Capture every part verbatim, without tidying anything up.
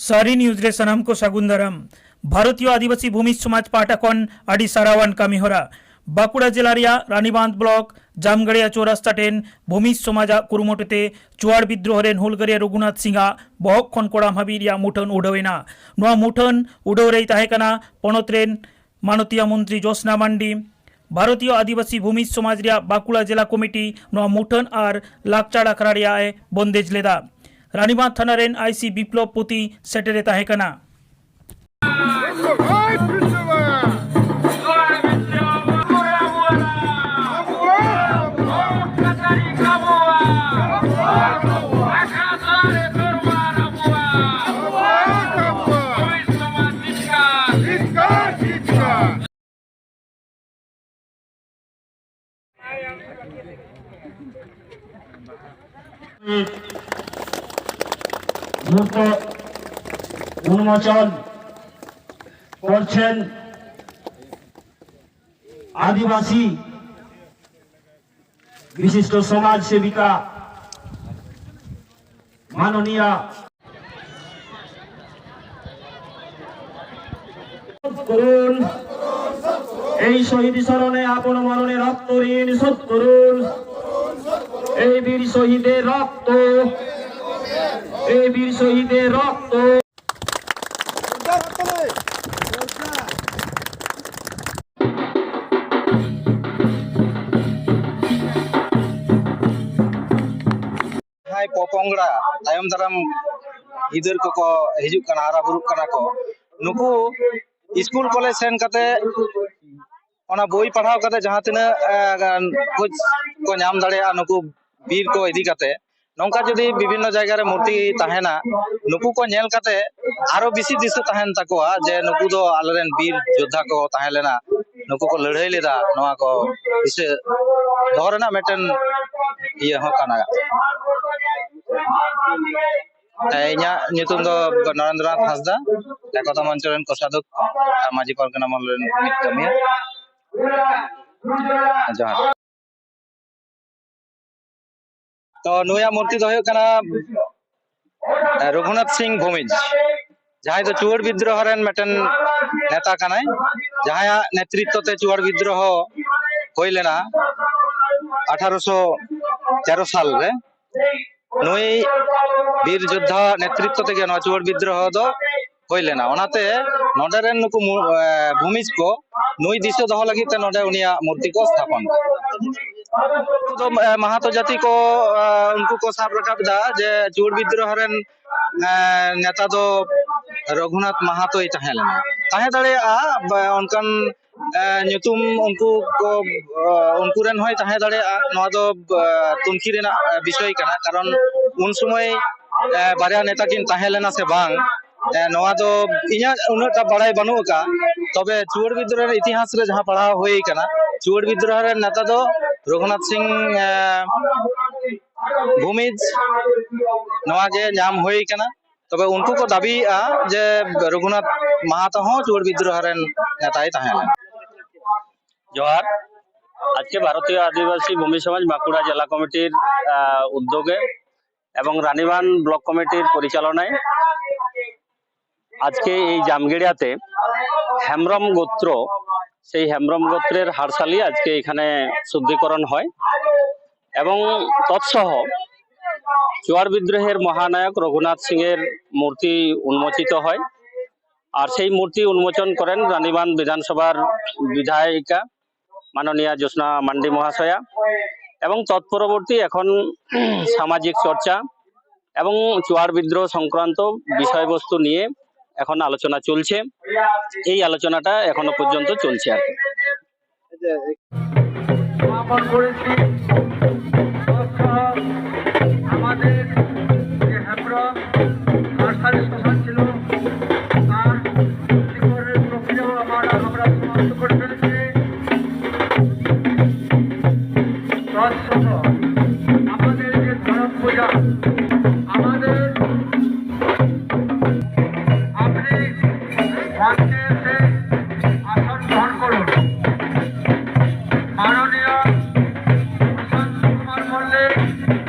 ᱥᱟᱹᱨᱤ ᱱᱤᱭᱩᱡᱽ ᱨᱮ ᱥᱟᱱᱟᱢ ᱠᱚ ᱥᱟᱹᱜᱩᱱ ᱫᱟᱨᱟᱢ᱾ ᱵᱷᱟᱨᱚᱛᱤᱭᱚ ᱟᱹᱫᱤᱵᱟᱹᱥᱤ ᱵᱷᱩᱢᱤᱡᱽ ᱥᱚᱢᱟᱡᱽ ᱯᱟᱦᱴᱟ ᱠᱷᱚᱱ ᱟᱹᱰᱤ ᱥᱟᱨᱦᱟᱣᱟᱱ ᱠᱟᱹᱢᱤ ᱦᱚᱨᱟ᱾ ᱵᱟᱸᱠᱩᱲᱟ ᱡᱮᱞᱟ ᱨᱮᱭᱟᱜ ᱨᱟᱱᱤᱵᱟᱸᱫᱷ ᱵᱞᱚᱠ ᱡᱟᱢᱜᱟᱲᱤᱭᱟ ᱪᱳᱨᱟᱥᱛᱟ ᱴᱷᱮᱱ ᱵᱷᱩᱢᱤᱡᱽ ᱥᱚᱢᱟᱡᱽ ᱟᱜ ᱠᱩᱨᱩᱢᱩᱴᱩ ᱛᱮ ᱪᱩᱣᱟᱲ ᱵᱤᱫᱽᱫᱨᱳᱦᱚ ᱨᱮᱱ ᱦᱩᱞᱜᱟᱹᱨᱤᱭᱟᱹ ᱨᱚᱜᱷᱩᱱᱟᱛᱷ ᱥᱤᱝ ᱟᱜ ᱵᱚᱦᱚᱜ ᱠᱷᱚᱱ ᱠᱚᱲᱟᱢ ᱦᱟᱹᱵᱤᱡ ᱨᱮᱭᱟᱜ ᱢᱩᱴᱷᱟᱹᱱ ᱩᱰᱟᱹᱣ ᱮᱱᱟ᱾ ᱱᱚᱣᱟ ᱢᱩᱴᱷᱟᱹᱱ ᱩᱰᱟᱹᱣ ᱨᱮᱭ ᱛᱟᱦᱮᱸ ᱠᱟᱱᱟ ᱯᱚᱱᱚᱛ ᱨᱮᱱ ᱢᱟᱱᱚᱛᱤᱭᱟ ᱢᱚᱱᱛᱨᱤ ᱡᱳᱥᱱᱟ ᱢᱟᱱᱰᱤ᱾ ᱵᱷᱟᱨᱚᱛᱤᱭᱚ ᱟᱹᱫᱤᱵᱟᱹᱥᱤ ᱵᱷᱩᱢᱤᱡᱽ ᱥᱚᱢᱟᱡᱽ ᱨᱮᱭᱟᱜ ᱵᱟᱸᱠᱩᱲᱟ ᱡᱮᱞᱟ ᱠᱚᱢᱤᱴᱤ ᱱᱚᱣᱟ ᱢᱩᱴᱷᱟᱹᱱ ᱟᱨ ᱞᱟᱠᱪᱟᱨ ᱟᱠᱷᱲᱟ ᱨᱮᱭᱟᱜ ᱮ ᱵᱚᱱᱫᱮᱡ ᱞᱮᱫᱟ᱾ ᱨᱟᱱᱤᱵᱟᱸᱫᱷ ᱛᱷᱟᱱᱟ ᱨᱮᱱ ᱟᱭᱥᱤ ᱵᱤᱯᱞᱚᱵ ᱯᱩᱛᱤ ᱥᱮᱴᱮᱨᱮ ᱛᱟᱦᱮᱸ ᱠᱟᱱᱟ᱾ ᱢᱩᱨᱛᱤ ᱩᱱᱢᱳᱪᱚᱱ ᱠᱚᱨᱪᱷᱮᱱ ᱟᱹᱫᱤᱵᱟᱹᱥᱤ ᱵᱤᱥᱤᱥᱴᱚ ᱥᱚᱢᱟᱡᱽ ᱥᱮᱵᱤᱠᱟ ᱢᱟᱱᱚᱱᱤᱭᱟ করুন। এই শহীদ স্মরণে আপন মরণে রক্ত ঋণ শোধ করুন। এই বীর শহীদের রক্ত, এই বীর শহীদের রক্ত। ᱡᱟᱦᱟᱸᱭ ᱯᱚᱯᱚᱝᱲᱟ ᱛᱟᱭᱚᱢ ᱫᱟᱨᱟᱢ ᱜᱤᱫᱟᱹᱨ ᱠᱚᱠᱚ ᱦᱤᱡᱩᱜ ᱠᱟᱱᱟ, ᱦᱟᱨᱟ ᱵᱩᱨᱩᱜ ᱠᱟᱱᱟ ᱠᱚ, ᱱᱩᱠᱩ ᱥᱠᱩᱞ ᱠᱚᱞᱮᱡᱽ ᱥᱮᱱ ᱠᱟᱛᱮ ᱚᱱᱟ ᱵᱳᱭ ᱯᱟᱲᱦᱟᱣ ᱠᱟᱛᱮ ᱡᱟᱦᱟᱸ ᱛᱤᱱᱟᱹᱜ, ᱮ, ᱜᱟᱱ ᱠᱷᱚᱡᱽ ᱠᱚ ᱧᱟᱢ ᱫᱟᱲᱮᱭᱟᱜᱼᱟ ᱱᱩᱠᱩ ᱵᱤᱨ ᱠᱚ ᱤᱫᱤ ᱠᱟᱛᱮ, ᱱᱚᱝᱠᱟ ᱡᱩᱫᱤ ᱵᱤᱵᱷᱤᱱᱱᱚ ᱡᱟᱭᱜᱟ ᱨᱮ ᱢᱩᱨᱛᱤ ᱛᱟᱦᱮᱱᱟ, ᱱᱩᱠᱩ ᱠᱚ ᱧᱮᱞ ᱠᱟᱛᱮ ᱟᱨᱚ ᱵᱮᱥᱤ ᱫᱤᱥᱟᱹ ᱛᱟᱦᱮᱱ ᱛᱟᱠᱚᱣᱟ ᱡᱮ ᱱᱩᱠᱩ ᱫᱚ ᱟᱞᱮᱨᱮᱱ ᱵᱤᱨ ᱡᱳᱫᱽᱫᱷᱟ ᱠᱚ ᱛᱟᱦᱮᱸ ᱞᱮᱱᱟ, ᱱᱩᱠᱩ ᱠᱚ ᱞᱟᱹᱲᱦᱟᱹᱭ ᱞᱮᱫᱟ, ᱱᱚᱣᱟ ᱠᱚ ᱫᱤᱥᱟᱹ ᱫᱚᱦᱚ ᱨᱮᱱᱟᱜ ᱢᱤᱫᱴᱮᱱ ᱤᱭᱟᱹ ᱦᱚᱸ ᱠᱟᱱᱟ᱾ ᱤᱧᱟᱹᱜ ᱧᱩᱛᱩᱢ ᱫᱚ ᱱᱚᱨᱮᱱᱫᱨᱚᱱᱟᱛᱷ ᱦᱟᱸᱥᱫᱟ, ᱮᱠᱚᱛᱟ ᱢᱚᱧᱪᱚ ᱨᱮᱱ ᱠᱳᱥᱟᱫᱷᱚᱠ ᱟᱨ ᱢᱟᱹᱡᱷᱤ ᱯᱟᱨᱜᱟᱱᱟ ᱢᱚᱦᱚᱞ ᱨᱮᱱ ᱢᱤᱫ ᱠᱟᱹᱢᱤᱭᱟᱹ᱾ ᱡᱚᱦᱟᱨ᱾ ᱛᱚ ᱱᱩᱭᱟᱜ ᱢᱩᱨᱛᱤ ᱫᱚ ᱦᱩᱭᱩᱜ ᱠᱟᱱᱟ, ᱮ, ᱨᱚᱜᱷᱩᱱᱟᱛᱷ ᱥᱤᱝ ᱵᱷᱩᱢᱤᱡᱽ᱾ ᱡᱟᱦᱟᱸᱭ ᱫᱚ ᱪᱩᱣᱟᱹᱲ ᱵᱤᱫᱽᱨᱳᱦᱚ ᱨᱮᱱ ᱢᱤᱫᱴᱮᱱ ᱱᱮᱛᱟ ᱠᱟᱱᱟᱭ, ᱡᱟᱦᱟᱸᱭᱟᱜ ᱱᱮᱛᱨᱤᱛᱛᱚ ᱛᱮ ᱪᱩᱣᱟᱹᱲ ᱵᱤᱫᱽᱨᱳᱦᱚ ᱦᱩᱭ ᱞᱮᱱᱟ ᱟᱴᱷᱟᱨᱚᱥᱚ ᱛᱮᱨᱚ ᱥᱟᱞ ᱨᱮ᱾ ᱱᱩᱭ ᱵᱤᱨ ᱡᱳᱫᱽᱫᱷᱟ ᱱᱮᱛᱨᱤᱛᱛᱚ ᱛᱮᱜᱮ ᱱᱚᱣᱟ ᱪᱩᱣᱟᱹᱲ ᱵᱤᱫᱽᱨᱳᱦᱚ ᱫᱚ ᱦᱩᱭ ᱞᱮᱱᱟ᱾ ᱚᱱᱟᱛᱮ ᱱᱚᱰᱮ ᱨᱮᱱ ᱱᱩᱠᱩ ᱢᱩ-, ᱮ, ᱵᱷᱩᱢᱤᱡᱽ ᱠᱚ ᱱᱩᱭ ᱫᱤᱥᱟᱹ ᱫᱚᱦᱚ ᱞᱟᱹᱜᱤᱫ ᱛᱮ ᱱᱚᱰᱮ ᱩᱱᱤᱭᱟᱜ ᱢᱩᱨᱛᱤ ᱠᱚ ᱛᱷᱟᱯᱚᱱ ᱠᱟᱫᱟ᱾ ᱩᱱᱠᱩ ᱫᱚ, ᱮ, ᱢᱟᱦᱟᱛᱚ ᱡᱟᱹᱛᱤ ᱠᱚ, ᱮ, ᱩᱱᱠᱩ ᱠᱚ ᱥᱟᱵ ᱨᱟᱠᱟᱵ ᱮᱫᱟ ᱡᱮ ᱪᱩᱣᱟᱹᱲ ᱵᱤᱫᱽᱨᱳᱦᱚ ᱨᱮᱱ, ᱮ, ᱱᱮᱛᱟ ᱫᱚ ᱨᱚᱜᱷᱩᱱᱟᱛᱷ ᱢᱟᱦᱟᱛᱚᱭ ᱛᱟᱦᱮᱸ ᱞᱮᱱᱟ᱾ ᱛᱟᱦᱮᱸ ᱫᱟᱲᱮᱭᱟᱜᱼᱟ, ᱵᱟ-, ᱚᱱᱠᱟᱱ, ᱮ, ᱧᱩᱛᱩᱢ ᱩᱱᱠᱩ ᱠᱚ, ᱮ, ᱩᱱᱠᱩ ᱨᱮᱱ ᱦᱚᱸᱭ ᱛᱟᱦᱮᱸ ᱫᱟᱲᱮᱭᱟᱜᱼᱟ᱾ ᱱᱚᱣᱟ ᱫᱚ, ᱮ, ᱛᱩᱱᱠᱷᱤ ᱨᱮᱱᱟᱜ, ᱮ, ᱵᱤᱥᱚᱭ ᱠᱟᱱᱟ, ᱠᱟᱨᱚᱱ ᱩᱱ ᱥᱚᱢᱚᱭ, ᱮ, ᱵᱟᱨᱭᱟ ᱱᱮᱛᱟ ᱠᱤᱱ ᱛᱟᱦᱮᱸ ᱞᱮᱱᱟ ᱥᱮ ᱵᱟᱝ, ᱮ, ᱱᱚᱣᱟ ᱫᱚ ᱤᱧᱟᱹᱜ ᱩᱱᱟᱹᱜ ᱴᱟ ᱵᱟᱲᱟᱭ ᱵᱟᱹᱱᱩᱜ ᱟᱠᱟᱫᱼᱟ᱾ ᱛᱚᱵᱮ ᱪᱩᱣᱟᱹᱲ ᱵᱤᱫᱽᱨᱳᱦᱚ ᱨᱮᱱᱟᱜ ᱤᱛᱤᱦᱟᱥ ᱨᱮ ᱡᱟᱦᱟᱸ ᱯᱟᱲᱦᱟᱣ ᱦᱩᱭ ᱠᱟᱱᱟ, ᱪᱩᱣᱟᱹᱲ ᱵᱤᱫᱽᱨᱳᱦᱚ ᱨᱮᱱ ᱱᱮᱛᱟ ᱫᱚ ᱨᱚᱜᱷᱩᱱᱟᱛᱷ ᱥᱤᱝ, ᱮ, ᱵᱷᱩᱢᱤᱡᱽ, ᱱᱚᱣᱟ ᱜᱮ ᱧᱟᱢ ᱦᱩᱭ ᱠᱟᱱᱟ᱾ ᱛᱚᱵᱮ ᱩᱱᱠᱩ ᱠᱚ ᱫᱟᱹᱵᱤᱭᱮᱫᱼᱟ ᱡᱮ ᱨᱚᱜᱷᱩᱱᱟᱛᱷ ᱢᱟᱦᱟᱛᱚ ᱦᱚᱸ ᱪᱩᱣᱟᱹᱲ ᱵᱤᱫᱽᱨᱳᱦᱚ ᱨᱮᱱ ᱱᱮᱛᱟᱭ ᱛᱟᱦᱮᱸ ᱞᱮᱱᱟ᱾ ᱡᱚᱦᱟᱨ᱾ আজকে ভারতীয় আদিবাসী ভূমি সমাজ বাঁকুড়া জেলা কমিটির, আহ, উদ্যোগে এবং রানীবান ব্লক কমিটির পরিচালনায় আজকে এই জামগেড়িয়াতে হেমব্রম গোত্র, সেই হেমব্রম গোত্রের হারশালি আজকে এখানে শুদ্ধিকরণ হয় এবং তৎসহ চুয়াড় বিদ্রোহের মহানায়ক রঘুনাথ সিংয়ের মূর্তি উন্মোচিত হয়। আর সেই মূর্তি উন্মোচন করেন রানীবান বিধানসভার বিধায়িকা মাননীয়া জ্যোৎস্না মান্ডি মহাশয়া এবং তৎপরবর্তী এখন সামাজিক চর্চা এবং চুয়াড় বিদ্রোহ সংক্রান্ত বিষয়বস্তু নিয়ে এখন আলোচনা চলছে। এই আলোচনাটা এখনো পর্যন্ত চলছে আর কি। সমাপন করেছি। আমাদের যে হেমব্রম নার্সারি শ্মশান ছিল, তার শুদ্ধিকরণের প্রক্রিয়াও আমরা, আমরা সমাপ্ত করে ফেলেছি। তৎসহ আমাদের যে ধরম পূজা, আমাদের আপনি মঞ্চে এসে আসন গ্রহণ করুন। মাননীয় প্রশান্ত কুমার মল্লিক,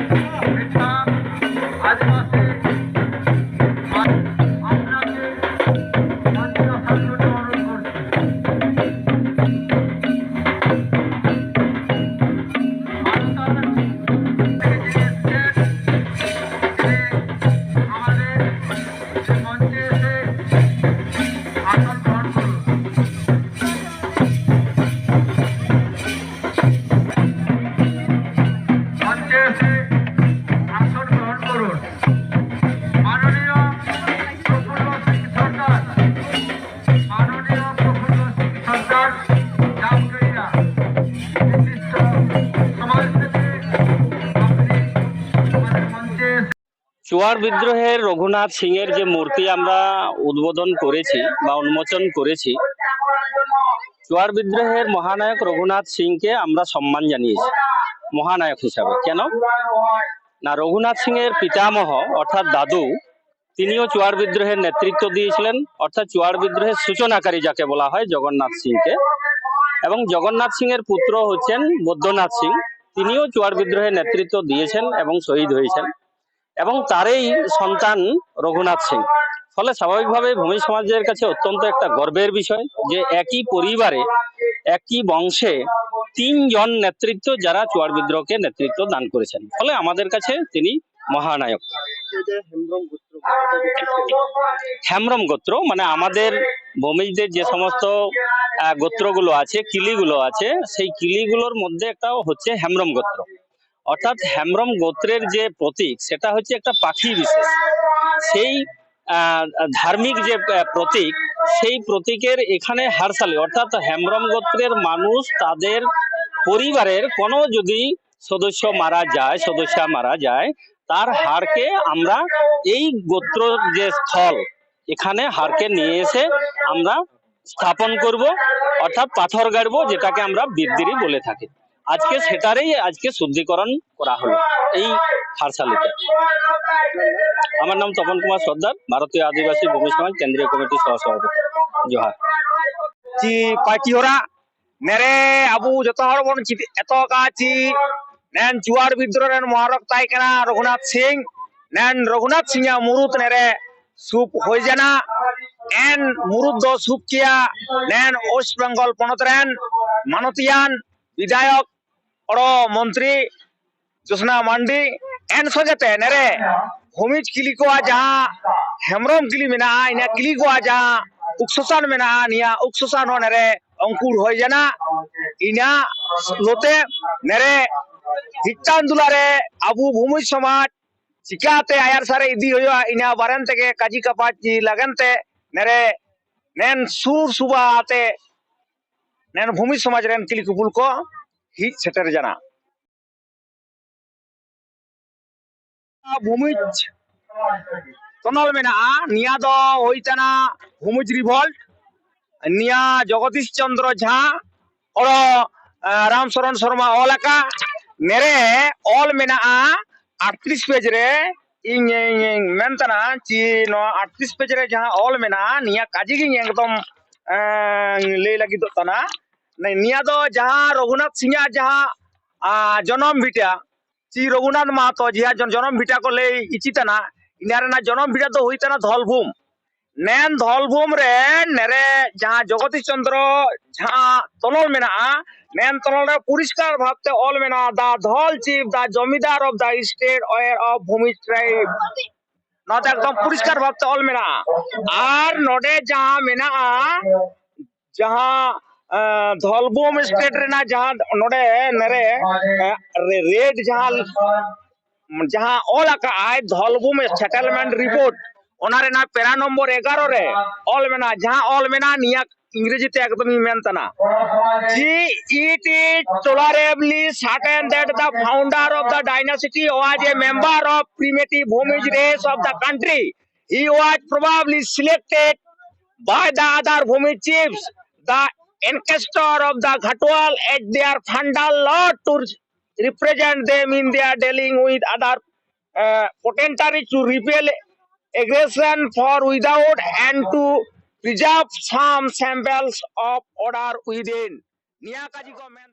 বিখ্যাত আদিবাসী চুয়াড় বিদ্রোহের রঘুনাথ সিং এর যে মূর্তি আমরা উদ্বোধন করেছি বা উন্মোচন করেছি, চুয়াড় বিদ্রোহের মহানায়ক রঘুনাথ সিংকে আমরা সম্মান জানিয়েছি মহানায়ক হিসাবে। কেন? না, রঘুনাথ সিং এর পিতামহ অর্থাৎ দাদু, তিনিও চুয়াড় বিদ্রোহের নেতৃত্ব দিয়েছিলেন, অর্থাৎ চুয়াড় বিদ্রোহের সূচনাকারী যাকে বলা হয় জগন্নাথ সিংকে। এবং জগন্নাথ সিং এর পুত্র হচ্ছেন বৈদ্যনাথ সিং, তিনিও চুয়াড় বিদ্রোহের নেতৃত্ব দিয়েছেন এবং শহীদ হয়েছেন। এবং তারই সন্তান রঘুনাথ সিং। ফলে স্বাভাবিকভাবে ভূমিজ সমাজের কাছে অত্যন্ত একটা গর্বের বিষয় যে একই পরিবারে, একই বংশে তিনজন নেতৃত্ব, যারা চুয়াড় বিদ্রোহকে নেতৃত্ব দান করেছেন, ফলে আমাদের কাছে তিনি মহানায়ক। এই যে হেমব্রম গোত্র, হেমব্রম গোত্র মানে আমাদের ভূমিজদের যে সমস্ত আহ, গোত্রগুলো আছে, কিলিগুলো আছে, সেই কিলিগুলোর মধ্যে একটা হচ্ছে হেমব্রম গোত্র। অর্থাৎ হেমব্রম গোত্রের যে প্রতীক, সেটা হচ্ছে একটা পাখি বিশেষ। সেই আহ, ধার্মিক যে আহ, প্রতীক, সেই প্রতীকের এখানে হারশালি, অর্থাৎ হেমব্রম গোত্রের মানুষ তাদের পরিবারের কোনো যদি সদস্য মারা যায়, সদস্যা মারা যায়, তার হাড়কে আমরা এই গোত্র যে স্থল, এখানে হাড়কে নিয়ে এসে আমরা স্থাপন করব, অর্থাৎ পাথর গাড়বো, যেটাকে আমরা বিদ্দিরি বলে থাকি। আজকে সেটারই আজকে শুদ্ধিকরণ করা হলো এই হারশালিতে। আমার নাম তপন কুমার সর্দার, ভারতীয় আদিবাসী ভূমি সমাজ কেন্দ্রীয় কমিটির সহসভাপতি। জোহার। ᱪᱤ ᱯᱟᱹᱴᱤ ᱦᱚᱨᱟ ᱱᱮᱨᱮ ᱟᱵᱚ ᱡᱚᱛᱚ ᱦᱚᱲ ᱵᱚᱱ ᱪᱤᱫ ᱮᱛᱚ ᱠᱟ ᱪᱤ ᱱᱮᱱ ᱪᱩᱣᱟᱲ ᱵᱤᱫᱽᱨᱚ ᱨᱮᱱ ᱢᱚᱦᱟᱨᱚᱠ ᱛᱟᱭ ᱠᱟᱱᱟ ᱨᱚᱜᱷᱩᱱᱟᱛᱷ ᱥᱤᱝ᱾ ᱱᱮᱱ ᱨᱚᱜᱷᱩᱱᱟᱛᱷ ᱥᱤᱝ ᱭᱟ ᱢᱩᱨᱩᱛ ᱱᱮᱨᱮ ᱥᱩᱯ ᱦᱩᱭ ᱡᱟᱱᱟ᱾ ᱮᱱ ᱢᱩᱨᱩᱛ ᱫᱚ ᱥᱩᱯ ᱠᱮᱭᱟ ᱱᱮᱱ ᱳᱭᱮᱥᱴ ᱵᱮᱝᱜᱚᱞ ᱯᱚᱱᱚᱛ ᱨᱮᱱ ᱢᱟᱱᱚᱛᱤᱭᱟᱱ ᱵᱤᱫᱷᱟᱭᱚᱠ ᱚᱲᱚ ᱢᱚᱱᱛᱨᱤ ᱡᱳᱥᱱᱟ ᱢᱟᱱᱰᱤ᱾ ᱮᱱ ᱥᱚᱸᱜᱮ ᱛᱮ ᱱᱮᱨᱮ ᱦᱩᱢᱤᱡ ᱠᱤᱞᱤ ᱠᱚᱣᱟ ᱡᱟᱦᱟᱸ ᱦᱮᱢᱵᱨᱚᱢ ᱠᱤᱞᱤ ᱢᱮᱱᱟᱜᱼᱟ, ᱤᱱᱟᱹ ᱠᱤᱞᱤ ᱠᱚᱣᱟ ᱡᱟᱦᱟᱸ ᱩᱠᱥᱚᱥᱟᱱ ᱢᱮᱱᱟᱜᱼᱟ, ᱱᱤᱭᱟᱹ ᱩᱠᱥᱚᱥᱟᱱ ᱦᱚᱸ ᱱᱮᱨᱮ ᱚᱝᱠᱩᱨ ᱦᱩᱭ ᱡᱟᱱᱟ᱾ ᱤᱱᱟᱹ ᱞᱚᱛᱮ ᱱᱮᱨᱮ ᱦᱤᱡᱛᱟᱱ ᱫᱩᱞᱟᱨᱮ ᱟᱵᱚ ᱵᱷᱩᱢᱤᱡ ᱥᱚᱢᱟᱡᱽ ᱪᱤᱠᱟᱛᱮ ᱟᱭᱟᱨ ᱥᱟᱨᱮ ᱤᱫᱤ ᱦᱩᱭᱩᱜᱼᱟ, ᱤᱱᱟᱹ ᱵᱟᱨᱮᱱ ᱛᱮᱜᱮ ᱠᱟᱡᱤ ᱠᱟᱯᱟᱡᱤ ᱞᱟᱜᱟᱱ ᱛᱮ ᱱᱮᱨᱮ ᱱᱮᱱ ᱥᱩᱨ ᱥᱩᱵᱟ ᱟᱛᱮ ᱱᱮᱱ ᱵᱷᱩᱢᱤᱡ ᱥᱚᱢᱟᱡᱽ ᱨᱮᱱ ᱠᱤᱞᱤ ᱠᱩᱯᱩᱞ ᱠᱚ ᱦᱤᱡ ᱥᱮᱴᱮᱨ ᱡᱟᱱᱟ᱾ ᱵᱷᱩᱢᱤᱡ ᱛᱚᱱᱚᱞ ᱢᱮᱱᱟᱜᱼᱟ, ᱱᱤᱭᱟᱹ ᱫᱚ ᱦᱩᱭ ᱠᱟᱱᱟ ᱵᱷᱩᱢᱤᱡᱽ ᱨᱤᱵᱷᱚᱞᱴ᱾ ᱱᱤᱭᱟᱹ ᱡᱚᱜᱚᱫᱤᱥ ᱪᱚᱱᱫᱨᱚ ᱡᱷᱟ ᱚᱲᱚ ᱨᱟᱢ ᱥᱚᱨᱚᱱ ᱥᱚᱨᱢᱟ ᱚᱞ ᱟᱠᱟᱫ᱾ ᱱᱮᱨᱮ ᱚᱞ ᱢᱮᱱᱟᱜᱼᱟ ᱟᱴᱛᱨᱤᱥ ᱯᱮᱡᱽ ᱨᱮ᱾ ᱤᱧ ᱤᱧ ᱢᱮᱱ ᱛᱟᱱᱟ ᱪᱤ ᱱᱚᱣᱟ ᱟᱴᱛᱨᱤᱥ ᱯᱮᱡᱽ ᱨᱮ ᱡᱟᱦᱟᱸ ᱚᱞ ᱢᱮᱱᱟᱜᱼᱟ, ᱱᱤᱭᱟᱹ ᱠᱟᱡᱮ ᱜᱤᱧ ᱮᱠᱫᱚᱢ ᱞᱟᱹᱭ ᱞᱟᱹᱜᱤᱫᱚᱜ ᱠᱟᱱᱟ᱾ ᱱᱤᱭᱟᱹ ᱫᱚ ᱡᱟᱦᱟᱸ ᱨᱚᱜᱷᱩᱱᱟᱛᱷ ᱥᱤᱝᱦᱟᱜ ᱡᱟᱦᱟᱸ ᱡᱚᱱᱚᱢ ᱵᱷᱤᱴᱟ, ᱪᱤ ᱨᱚᱜᱷᱩᱱᱟᱛᱷ ᱢᱟᱦᱟᱛᱚ ᱡᱟᱦᱟᱸ ᱡᱚᱱᱚᱢ ᱵᱷᱤᱴᱟ ᱠᱚ ᱞᱟᱹᱭ ᱤᱪᱤ ᱛᱟᱱᱟ, ᱤᱱᱟ ᱨᱮᱱᱟᱜ ᱡᱚᱱᱚᱢ ᱵᱷᱤᱴᱟ ᱫᱚ ᱦᱩᱭ ᱛᱟᱱᱟ ᱫᱷᱚᱞᱵᱷᱩᱢ᱾ ᱱᱮᱱ ᱫᱷᱚᱞᱵᱷᱩᱢ ᱨᱮ ᱱᱮᱨᱮ ᱡᱟᱦᱟᱸ ᱡᱚᱜᱚᱫᱤᱥ ᱪᱚᱱᱫᱨᱚ ᱡᱟᱦᱟᱸ ᱛᱚᱱᱚᱞ ᱢᱮᱱᱟᱜᱼᱟ, ᱱᱮᱱ ᱛᱚᱱᱚᱞ ᱨᱮ ᱯᱚᱨᱤᱥᱠᱟᱨ ᱵᱷᱟᱵᱛᱮ ᱚᱞ ᱢᱮᱱᱟᱜᱼᱟ, "The Dhol chief, the Jomidar of the state, heir of Bhumij tribe." ᱱᱚᱣᱟ ᱫᱚ ᱮᱠᱫᱚᱢ ᱯᱚᱨᱤᱥᱠᱟᱨ ᱵᱷᱟᱵᱛᱮ ᱚᱞ ᱢᱮᱱᱟᱜᱼᱟ᱾ ᱟᱨ ᱱᱚᱰᱮ ᱡᱟᱦᱟᱸ ᱢᱮᱱᱟᱜᱼᱟ, ᱡᱟᱦᱟᱸ ᱫᱷᱚᱞᱵᱷᱩᱢ ᱥᱴᱮᱴ ᱨᱮᱱᱟᱜ ᱡᱟᱦᱟᱸ ᱱᱚᱰᱮ ᱱᱮᱨᱮ ᱨᱮᱰ ᱡᱟᱦᱟᱸ ᱡᱟᱦᱟᱸ ᱚᱞ ᱟᱠᱟᱫ ᱟᱭ ᱫᱷᱚᱞᱵᱷᱩᱢ ᱥᱮᱴᱮᱞᱢᱮᱱᱴ ᱨᱤᱯᱳᱨᱴ, ᱚᱱᱟ ᱨᱮᱱᱟᱜ ᱯᱮᱨᱟ ᱱᱚᱢᱵᱚᱨ ᱮᱜᱟᱨᱚ ᱨᱮ ᱚᱞ ᱢᱮᱱᱟᱜᱼᱟ, ᱡᱟᱦᱟᱸ ᱚᱞ ᱢᱮᱱᱟᱜᱼᱟ ᱱᱤᱭᱟᱹ ᱤᱝᱨᱮᱡᱤ ᱛᱮ ᱮᱠᱫᱚᱢ ᱤᱧ ᱢᱮᱱ ᱛᱟᱱᱟ, "G it is tolerably certain that the founder of the dynasty was a member of primitive Bhumij race of the country. He was probably selected by the other Bhumij chiefs, the ancestor of the Ghatwal, at their fundal lot to represent them in their dealing with other uh, potentary to repel aggression for without and to preserve some semblance of order within." ᱱᱤᱭᱟᱹ ᱠᱟᱡᱤ ᱠᱚ ᱢᱮᱱ